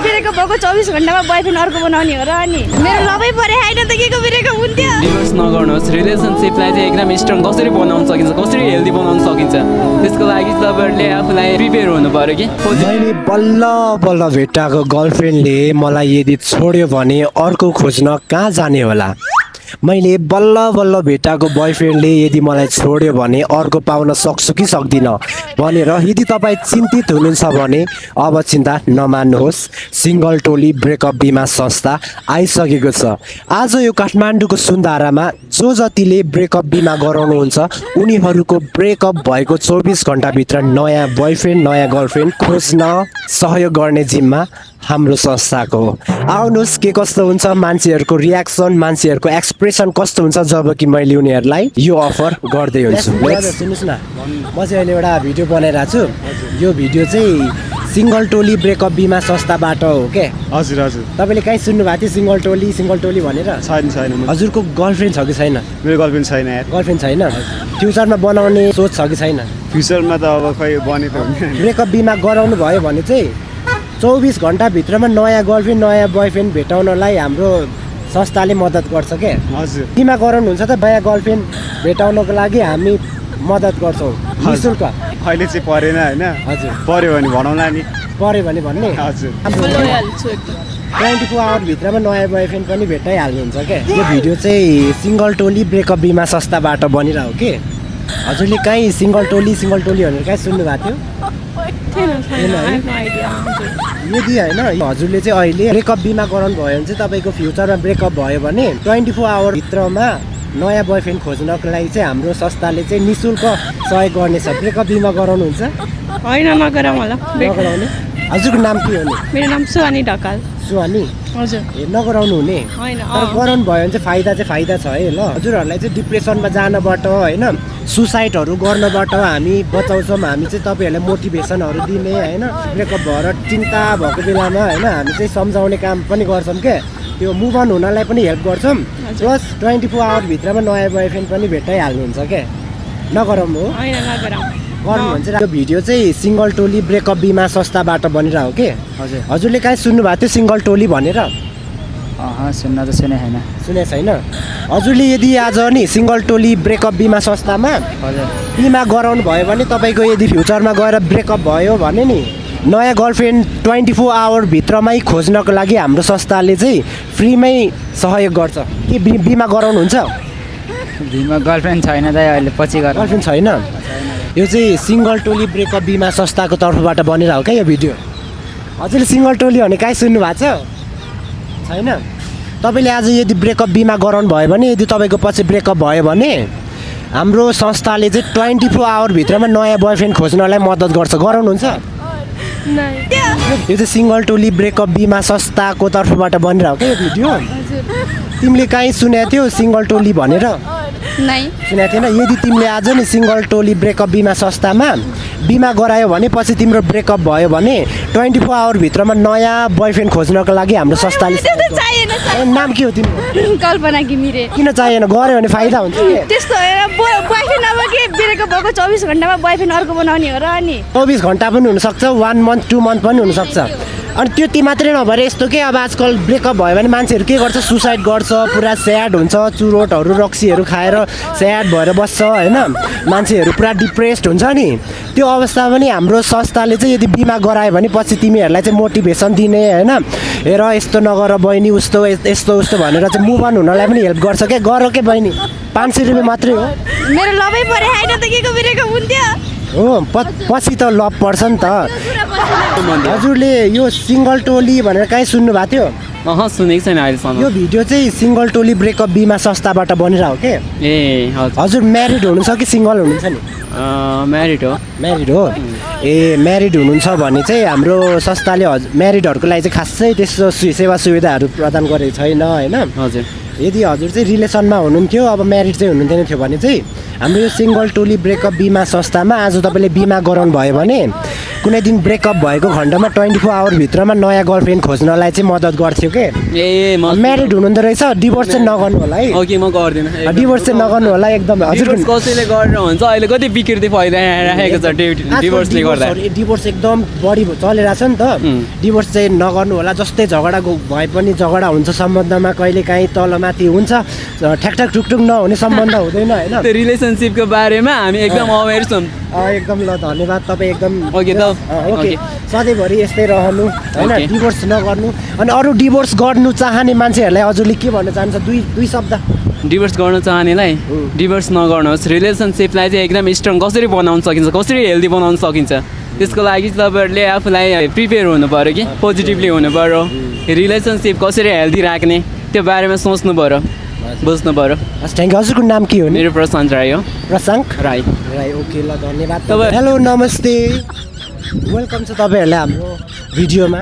Breakup भएको 24 घण्टामा boyfriend अर्को बनाउने हो र अनि मेरो लभै परे हैन त केको ब्रेकअप हुन्थ्यो। डिभोर्स नगर्नुहोस्। रिलेसनसिपलाई चाहिँ एकदम स्ट्रङ कसरी बनाउन सकिन्छ, कसरी हेल्दी बनाउन सकिन्छ, त्यसको लागि तपाईँहरूले आफूलाई प्रिपेयर हुनु पर्यो कि। मैले बल्ल बल्ल भेटाएको गर्लफ्रेन्डले मलाई यदि छोड्यो भने अर्को खोज्न कहाँ जाने होला। मैले बल्ल बल्ल भेटाएको बोयफ्रेन्डले यदि मलाई छोड्यो भने अर्को पाउन सक्छु कि सक्दिनँ भनेर यदि तपाईँ चिन्तित हुनुहुन्छ भने अब चिन्ता नमान्नुहोस्। सिङ्गल टोली ब्रेकअप बिमा संस्था आइसकेको छ। आज यो काठमाडौँको सुन्धारामा जो जतिले ब्रेकअप बिमा गराउनुहुन्छ उनीहरूको ब्रेकअप भएको 24 घण्टाभित्र नयाँ बोयफ्रेन्ड नयाँ गर्लफ्रेन्ड खोज्न सहयोग गर्ने जिम्मा हाम्रो संस्थाको हो। आउनुहोस् के कस्तो हुन्छ मान्छेहरूको रियाक्सन, मान्छेहरूको एक्सप्रेसन कस्तो हुन्छ जब कि मैले उनीहरूलाई यो अफर गर्दै हुन्छु। सुन्नुहोस् न, म चाहिँ अहिले एउटा भिडियो बनाइरहेको छु। यो भिडियो चाहिँ सिङ्गल टोली ब्रेकअप बिमा संस्थाबाट हो के? हजुर हजुर। तपाईँले कहीँ सुन्नुभएको थियो सिङ्गल टोली भनेर? छैन छैन। हजुरको गर्लफ्रेन्ड छ कि छैन? मेरो गर्लफ्रेन्ड छैन यार। गर्लफ्रेन्ड छैन? फ्युचरमा बनाउने सोच छ कि छैन? फ्युचरमा त अब खै बने त हुने। ब्रेकअप बिमा गराउनु भयो भने चाहिँ 24 घण्टाभित्रमा नयाँ गर्लफ्रेन्ड नयाँ बोयफ्रेन्ड भेटाउनलाई हाम्रो संस्थाले मद्दत गर्छ क्या। हजुर। बिमा गराउनुहुन्छ त नयाँ गर्लफ्रेन्ड भेटाउनको लागि हामी मद्दत गर्छौँ निःशुल्क। अहिले चाहिँ परेन होइन? हजुर। पर्यो भने भनौँला नि। पऱ्यो भने भन्ने? हजुर। 24 आवरभित्रमा नयाँ बोयफ्रेन्ड पनि भेटाइहाल्नुहुन्छ क्या। यो भिडियो चाहिँ सिङ्गल टोली ब्रेकअप बिमा संस्थाबाट बनिरहेको के? हजुरले कहीँ सिङ्गल टोली भनेर कहीँ सुन्नुभएको थियो? यदि होइन हजुरले चाहिँ अहिले ब्रेकअप बिमा गराउनु भयो भने चाहिँ तपाईँको फ्युचरमा ब्रेकअप भयो भने 24 आवरभित्रमा नयाँ बोयफ्रेन्ड खोज्नको लागि चाहिँ हाम्रो संस्थाले चाहिँ निःशुल्क सहयोग गर्नेछ। ब्रेकअप बिमा गराउनुहुन्छ? होइन नगरौँ होला। नगराउने? हजुरको नाम के हो नि? मेरो नाम सुहानी ढकाल। सुहानी? हजुर। ए नगराउनु हुने? होइन। तर गराउनु भयो भने चाहिँ फाइदा छ है। ल हजुरहरूलाई चाहिँ डिप्रेसनमा जानबाट होइन सुसाइडहरू गर्नबाट हामी बचाउँछौँ। हामी चाहिँ तपाईँहरूलाई मोटिभेसनहरू दिने होइन ब्रेकअप भएर चिन्ता भएको बेलामा होइन हामी चाहिँ सम्झाउने काम पनि गर्छौँ क्या। त्यो मुभ अन हुनलाई पनि हेल्प गर्छौँ। प्लस 24 आवरभित्रमा नयाँ बोयफ्रेन्ड पनि भेटाइहाल्नुहुन्छ क्या। नगराउनु हो? होइन नगरौँ। गर्नुहुन्छ? यो भिडियो चाहिँ सिङ्गल टोली ब्रेकअप बिमा संस्थाबाट बनिरहेको के? हजुर। हजुरले कहीँ सुन्नुभएको थियो सिङ्गल टोली भनेर? सुन्न त सुने छैन। सुने छैन? हजुरले यदि आज नि सिङ्गल टोली ब्रेकअप बिमा संस्थामा हजुर बिमा गराउनु भयो भने तपाईँको यदि फ्युचरमा गएर ब्रेकअप भयो भने नि नयाँ गर्लफ्रेन्ड 24 आवरभित्रमै खोज्नको लागि हाम्रो संस्थाले चाहिँ फ्रीमै सहयोग गर्छ। के बिमा गराउनुहुन्छ? बिमा गर्लफ्रेन्ड छैन त अहिले पछि गर। गर्लफ्रेन्ड छैन? यो चाहिँ सिङ्गल टोली ब्रेकअप बिमा संस्थाको तर्फबाट बनिरहेको क्या यो भिडियो। हजुरले सिङ्गल टोली भने कहीँ सुन्नुभएको छ? छैन? तपाईँले आज यदि ब्रेकअप बिमा गराउनु भयो भने यदि तपाईँको पछि ब्रेकअप भयो भने हाम्रो संस्थाले चाहिँ 24 आवरभित्रमा नयाँ बोयफ्रेन्ड खोज्नलाई मद्दत गर्छ। गराउनुहुन्छ? यो चाहिँ सिङ्गल टोली ब्रेकअप बिमा संस्थाको तर्फबाट बनिरहेको क्या यो भिडियो। तिमीले कहीँ सुनेको थियौ सिङ्गल टोली भनेर? सुनेको थिएन? यदि तिमीले आज नि सिङ्गल टोली ब्रेकअप बिमा संस्थामा बिमा गरायो भने पछि तिम्रो ब्रेकअप भयो भने 24 आवरभित्रमा नयाँ बोयफ्रेन्ड खोज्नको लागि हाम्रो संस्थाले नाम के हो तिम्रो? कल्पना घिमिरे। किन चाहिएन? गऱ्यो भने फाइदा हुन्छ के? त्यस्तो बोयफ्रेन्ड अब के ब्रेकअप भएको 24 घण्टामा बोयफ्रेन्ड अर्को बनाउने हो र अनि 24 घण्टा पनि हुनसक्छ, 1 मन्थ 2 मन्थ पनि हुनसक्छ। अनि त्यति मात्रै नभएर यस्तो के अब आजकल ब्रेकअप भयो भने मान्छेहरू के गर्छ? सुसाइड गर्छ, पुरा स्याड हुन्छ, चुरोटहरू रक्सीहरू खाएर स्याड भएर बस्छ होइन। मान्छेहरू पुरा डिप्रेस्ड हुन्छ नि। त्यो अवस्था पनि हाम्रो संस्थाले चाहिँ यदि बिमा गरायो भने पछि तिमीहरूलाई चाहिँ मोटिभेसन दिने होइन हेर यस्तो नगर बहिनी उस्तो यस्तो उस्तो भनेर चाहिँ मुभ अन हुनलाई पनि हेल्प गर्छ क्या। गर के बहिनी? 500 रुपियाँ मात्रै हो। मेरो लभै परे हैन त केको ब्रेकअप हुन्थ्यो। हो पछि त लभ पर्छ नि त। हजुरले यो सिङ्गल टोली भनेर कहीँ सुन्नुभएको थियो? सुनेको छैन अहिलेसम्म। यो भिडियो चाहिँ सिङ्गल टोली ब्रेकअप बिमा संस्थाबाट बनिरहेको के? ए हजुर। हजुर म्यारिड हुनुहुन्छ कि सिङ्गल हुनुहुन्छ नि? म्यारिड हो। म्यारिड हो? ए म्यारिड हुनुहुन्छ भने चाहिँ हाम्रो संस्थाले म्यारिडहरूको लागि चाहिँ खासै त्यस्तो सेवा सुविधाहरू प्रदान गरेको छैन होइन। हजुर। यदि हजुर चाहिँ रिलेसनमा हुनुहुन्थ्यो अब म्यारिड चाहिँ हुनुहुँदैन थियो भने चाहिँ हाम्रो यो सिङ्गल टोली ब्रेकअप बिमा संस्थामा आज तपाईँले बिमा गराउनु भयो भने कुनै दिन ब्रेकअप भएको खण्डमा 24 आवरभित्रमा नयाँ गर्लफ्रेन्ड खोज्नलाई चाहिँ मद्दत गर्थ्यो के ए म म्यारिड हुनुहुँदो रहेछ डिभोर्स चाहिँ नगर्नु होला है ओके म गर्दिनँ डिभोर्स चाहिँ नगर्नु होला एकदम हजुरको डिभोर्स कसैले गरेर हुन्छ अहिले कति विकृति फैलाइराखेको छ डिभोर्सले गर्दा डिभोर्स एकदम बढी चलिरहेको छ नि त डिभोर्स चाहिँ नगर्नु होला जस्तै झगडा भए पनि झगडा हुन्छ सम्बन्धमा कहिले काहीँ तलमाथि हुन्छ ठ्याकठ्याक टुकटुक नहुने सम्बन्ध हुँदैन होइन त्यो रिलेसनसिपको बारेमा हामी एकदम अवेर छौँ एकदम ल धन्यवाद तपाईँ एकदम ओके त ओके सधैँभरि यस्तै रहनु होइन ओके। डिभोर्स नगर्नु अनि अरू डिभोर्स गर्नु चाहने मान्छेहरूलाई हजुरले के भन्न चाहन्छ दुई शब्द डिभोर्स गर्न चाहनेलाई डिभोर्स नगर्नुहोस् रिलेसनसिपलाई चाहिँ एकदम स्ट्रङ कसरी बनाउन सकिन्छ कसरी हेल्दी बनाउन सकिन्छ त्यसको लागि चाहिँ तपाईँहरूले आफूलाई प्रिपेयर हुनु पऱ्यो कि पोजिटिभली हुनु पऱ्यो रिलेसनसिप कसरी हेल्दी राख्ने त्यो बारेमा सोच्नु पऱ्यो बुझ्नु पऱ्यो हस् थ्याङ्क यू हजुरको नाम के हो नि मेरो प्रशान्त राई हो प्रशान्त राई राई ओके ल धन्यवाद तपाईँ- हेलो नमस्ते वेलकम छ तपाईँहरूलाई हाम्रो भिडियोमा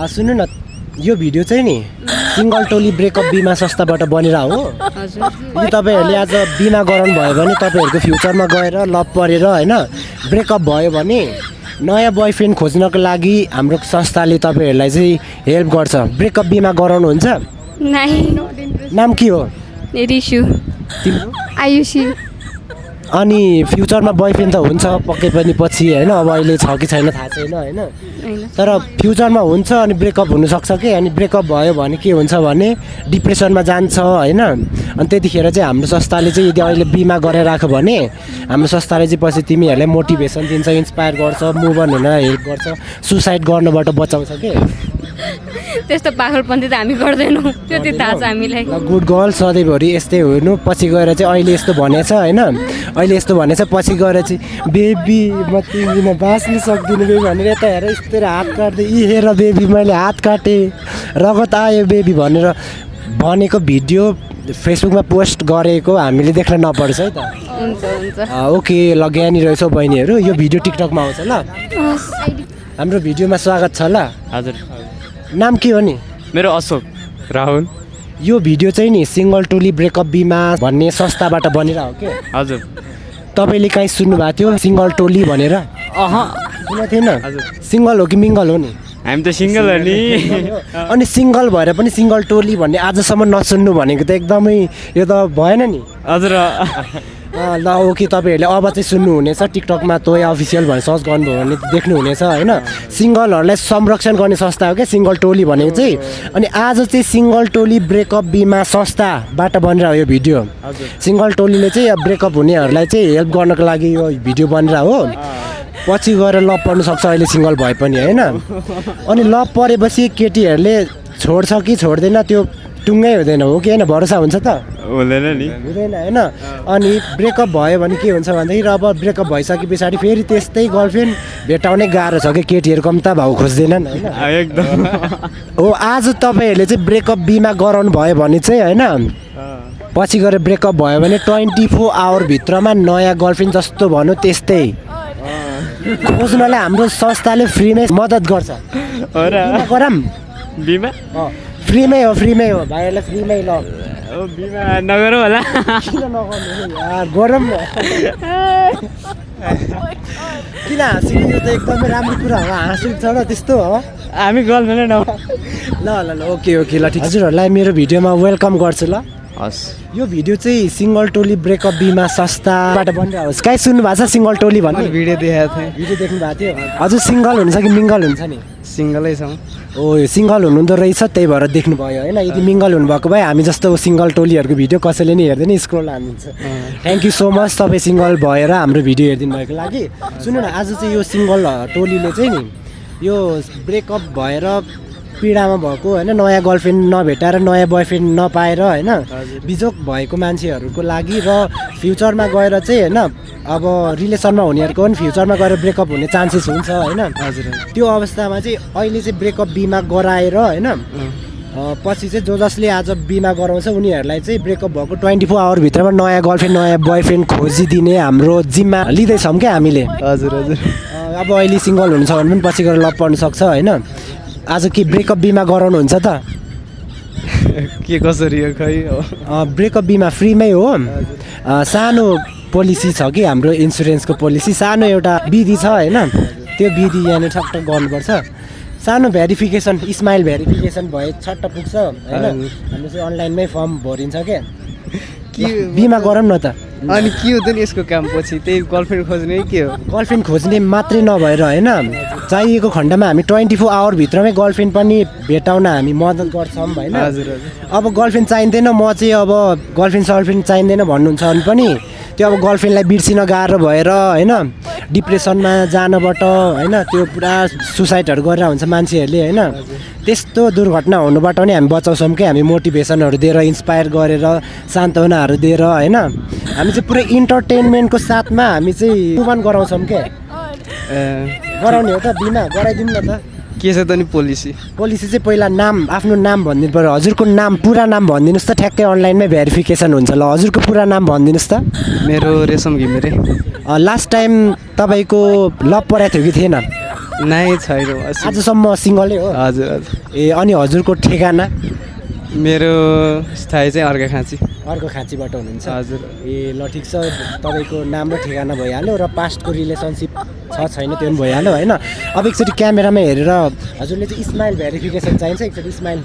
सुन्नु न यो भिडियो चाहिँ नि सिङ्गल टोली ब्रेकअप बिमा संस्थाबाट बनेर हो यदि तपाईँहरूले आज बिमा गराउनु भयो भने तपाईँहरूको फ्युचरमा गएर लभ परेर होइन ब्रेकअप भयो भने नयाँ बोयफ्रेन्ड खोज्नको लागि हाम्रो संस्थाले तपाईँहरूलाई चाहिँ हेल्प गर्छ ब्रेकअप बिमा गराउनुहुन्छ नाम के हो रिसु तिम्रो आयुषी अनि फ्युचरमा बोयफ्रेन्ड त हुन्छ पक्कै पनि पछि होइन अब अहिले छ कि छैन थाहा छैन होइन तर फ्युचरमा हुन्छ अनि ब्रेकअप हुनसक्छ कि अनि ब्रेकअप भयो भने के हुन्छ भने डिप्रेसनमा जान्छ होइन अनि त्यतिखेर चाहिँ हाम्रो संस्थाले चाहिँ यदि अहिले बिमा गरेर राख्यो भने हाम्रो संस्थाले चाहिँ पछि तिमीहरूलाई मोटिभेसन दिन्छ इन्सपायर गर्छ मुभ अन हुन हेल्प गर्छ सुसाइड गर्नबाट बचाउँछ कि त्यस्तो पागलपन्थी त हामी गर्दैनौँ त्यो चाहिँ थाहा छ हामीलाई गुड गर्ल सधैँभरि यस्तै हुनु पछि गएर चाहिँ अहिले यस्तो भनेछ होइन अहिले यस्तो भनेछ पछि गएर चाहिँ बेबी म तिमीमा बाँच्नु सक्दिनँ बेबी भनेर यता हेर यस्तो हात काट्दै यी हेर बेबी मैले हात काटेँ रगत आयो बेबी भनेर भनेको भिडियो फेसबुकमा पोस्ट गरेको हामीले देख्न नपर्छ है त हुन्छ हुन्छ ओके ल ज्ञानी रहेछौ बहिनीहरू यो भिडियो टिकटकमा आउँछ ल हाम्रो भिडियोमा स्वागत छ ल हजुर नाम के हो नि मेरो अशोक राहुल यो भिडियो चाहिँ नि सिङ्गल टोली ब्रेकअप बिमा भन्ने संस्थाबाट बनेर हो के हजुर तपाईँले काहीँ सुन्नुभएको थियो सिङ्गल टोली भनेर सुनेको थिएन सिङ्गल हो कि मिङ्गल हो नि हामी त सिङ्गल हो नि अनि सिङ्गल भएर पनि सिङ्गल टोली भन्ने आजसम्म नसुन्नु भनेको त एकदमै यो त भएन नि हजुर ल ओके तपाईँहरूले अब चाहिँ सुन्नुहुनेछ टिकटकमा तोय अफिसियल भनेर सर्च गर्नुभयो भने देख्नुहुनेछ होइन सिङ्गलहरूलाई संरक्षण गर्ने संस्था हो क्या सिङ्गल टोली भनेको चाहिँ अनि आज चाहिँ सिङ्गल टोली ब्रेकअप बिमा संस्थाबाट बनेर हो यो भिडियो सिङ्गल टोलीले चाहिँ अब ब्रेकअप हुनेहरूलाई चाहिँ हेल्प गर्नको लागि यो भिडियो बनेर हो पछि गएर लभ पर्नु सक्छ अहिले सिङ्गल भए पनि होइन अनि लभ परेपछि केटीहरूले छोड्छ कि छोड्दैन त्यो टुङ्गै हुँदैन हो कि होइन भरोसा हुन्छ त हुँदैन नि हुँदैन होइन अनि ब्रेकअप भयो भने के हुन्छ भन्दाखेरि अब ब्रेकअप भइसके पछाडि फेरि त्यस्तै गर्लफ्रेन्ड भेटाउनै गाह्रो छ कि केटीहरूको पनि त भाउ खोज्दैनन् होइन एकदम हो आज तपाईँहरूले चाहिँ ब्रेकअप बिमा गराउनु भयो भने चाहिँ होइन पछि गएर ब्रेकअप भयो भने 24 आवरभित्रमा नयाँ गर्लफ्रेन्ड जस्तो भनौँ त्यस्तै खोज्नलाई हाम्रो संस्थाले फ्रीमै मद्दत गर्छ गरौँ बिमा फ्रीमै हो भाइहरूलाई फ्रीमै ल बिमा नगरौँ होला किन नगर्नु यार गरौँ न किन हाँसिनु यो त एकदमै राम्रो कुरा हो हाँसु छ र त्यस्तो हो हामी गर्दैन न ल ओके ल ठिक हजुरहरूलाई मेरो भिडियोमा वेलकम गर्छु ल हस् यो भिडियो चाहिँ सिङ्गल टोली ब्रेकअप बिमा संस्थाबाट बनिरहेको होस् काहीँ सुन्नु भएको छ सिङ्गल टोली भन्ने भिडियो देखाएको थिएँ भिडियो देख्नु भएको थियो हजुर सिङ्गल हुन्छ कि मिङ्गल हुन्छ नि सिङ्गलै छौँ ओ सिङ्गल हुनुहुँदो रहेछ त्यही भएर देख्नुभयो होइन यदि मिङ्गल हुनुभएको भए हामी जस्तो सिङ्गल टोलीहरूको भिडियो कसैले नि हेर्दैन स्क्रोल हानिदिन्छ थ्याङ्क यू सो मच तपाईँ सिङ्गल भएर हाम्रो भिडियो हेरिदिनु भएको लागि सुन्नु न आज चाहिँ यो सिङ्गल टोलीले चाहिँ नि यो ब्रेकअप भएर पीडामा भएको होइन नयाँ गर्लफ्रेन्ड नभेटाएर नयाँ बोयफ्रेन्ड नपाएर होइन बिजोक भएको मान्छेहरूको लागि र फ्युचरमा गएर चाहिँ होइन अब रिलेसनमा हुनेहरूको पनि फ्युचरमा गएर ब्रेकअप हुने चान्सेस हुन्छ होइन हजुर त्यो अवस्थामा चाहिँ अहिले चाहिँ ब्रेकअप बिमा गराएर होइन पछि चाहिँ जसले आज बिमा गराउँछ उनीहरूलाई चाहिँ ब्रेकअप भएको 24 आवरभित्रमा नयाँ गर्लफ्रेन्ड नयाँ बोयफ्रेन्ड खोजिदिने हाम्रो जिम्मा लिँदैछौँ क्या हामीले हजुर अब अहिले सिङ्गल हुनुहुन्छ भने पनि पछि गएर लभ पर्नु सक्छ होइन आज के ब्रेकअप बिमा गराउनुहुन्छ त के कसरी हो खै ब्रेकअप बिमा फ्रीमै हो सानो पोलिसी छ कि हाम्रो इन्सुरेन्सको पोलिसी सानो एउटा विधि छ होइन त्यो विधि यहाँनिर ठक्क गर्नुपर्छ सानो भेरिफिकेसन स्माइल भेरिफिकेसन भए छट्ट पुग्छ होइन हाम्रो चाहिँ अनलाइनमै फर्म भरिन्छ क्या बिमा गरौँ न त अनि के हो त नि यसको काम पछि त्यही गर्लफ्रेन्ड खोज्ने के हो गर्लफ्रेन्ड खोज्ने मात्रै नभएर होइन चाहिएको खण्डमा हामी 24 आवरभित्रमै गर्लफ्रेन्ड पनि भेटाउन हामी मद्दत गर्छौँ होइन अब गर्लफ्रेन्ड चाहिँदैन म चाहिँ अब गर्लफ्रेन्ड चाहिँदैन भन्नुहुन्छ भने पनि त्यो अब गर्लफ्रेन्डलाई बिर्सिन गाह्रो भएर होइन डिप्रेसनमा जानबाट होइन त्यो पुरा सुसाइडहरू गरेर हुन्छ मान्छेहरूले होइन त्यस्तो दुर्घटना हुनुबाट पनि हामी बचाउँछौँ कि हामी मोटिभेसनहरू दिएर इन्सपायर गरेर सान्त्वनाहरू दिएर होइन हामी चाहिँ पुरै इन्टरटेनमेन्टको साथमा हामी चाहिँ मुभ अन गराउँछौँ क्या गराउने हो त बिमा गराइदिउँ न त के छ त नि पोलिसी चाहिँ पहिला नाम आफ्नो नाम भनिदिनु पऱ्यो हजुरको नाम पुरा नाम भनिदिनुहोस् त ठ्याक्कै अनलाइनमै भेरिफिकेसन हुन्छ ल हजुरको पुरा नाम भनिदिनुहोस् त मेरो रेशम घिमिरे लास्ट टाइम तपाईँको लभ परेको थियो कि थिएन नै छैन आजसम्म सिङ्गलै हो हजुर हजुर ए अनि हजुरको ठेगाना मेरो स्थायी चाहिँ अर्को खाँचीबाट हुनुहुन्छ हजुर ए ल ठिक छ तपाईँको नाम र ठेगाना भइहाल्यो र पास्टको रिलेसनसिप छ छैन त्यो पनि भइहाल्यो होइन अब एकचोटि क्यामेरामा हेरेर हजुरले चाहिँ स्माइल भेरिफिकेसन चाहिन्छ एकचोटि स्माइल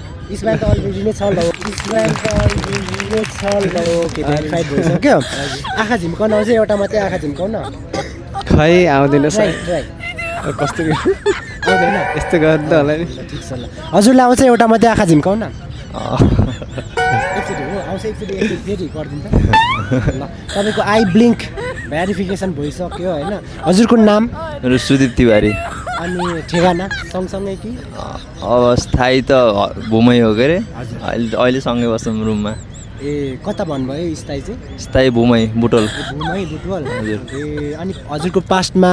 त अलरेडी नै छ ल स्माइल त अलरेडी नै छ ल ओके भेरिफाइड भइसक्यो आँखा झिम्काउन आउँछ एउटा मात्रै आँखा झिम्काउन खै आउँदैन ट्राई कस्तो आउँदैन यस्तो गर्दा होला नि ठिक छ ल हजुरलाई आउँछ एउटा मात्रै आँखा झिम्काउन एकचोटि हो आउँछ एकचोटि फेरि गरिदिनु त ल तपाईँको आई ब्लिङ्क भेरिफिकेसन भइसक्यो होइन हजुरको नाम मेरो सुदीप तिवारी अनि ठेगाना सँगसँगै कि अब स्थायी त भुमै हो के अरे अहिले सँगै बस्छौँ रुममा ए कता भन्नुभयो स्थायी चाहिँ स्थायी भुमै बुटोल बुटवल ए अनि हजुरको पास्टमा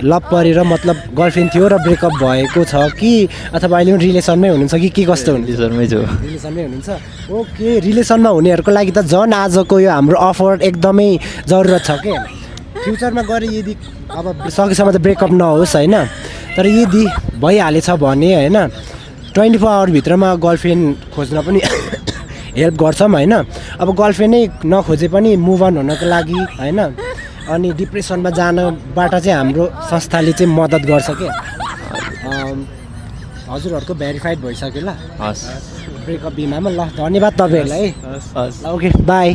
लभ परेर मतलब गर्लफ्रेन्ड थियो र ब्रेकअप भएको छ कि अथवा अहिले पनि रिलेसनमै हुनुहुन्छ कि कस्तो हुन्छ रिलेसनमै छु रिलेसनमै हुनुहुन्छ ओके रिलेसनमा हुनेहरूको लागि त झन् आजको यो हाम्रो अफर एकदमै जरुरत छ के फ्युचरमा गएर यदि अब सकेसम्म त ब्रेकअप नहोस् होइन तर यदि भइहालेछ भने होइन 24 आवरभित्रमा गर्लफ्रेन्ड खोज्न पनि हेल्प गर्छौँ होइन अब गर्लफ्रेन्डै नखोजे पनि मुभ अन हुनको लागि होइन अनि डिप्रेसनमा जानबाट चाहिँ हाम्रो संस्थाले चाहिँ मद्दत गर्छ क्या हजुरहरूको भेरिफाइड भइसक्यो ल हस् ब्रेकअप बिमामा ल धन्यवाद तपाईँहरूलाई ओके बाई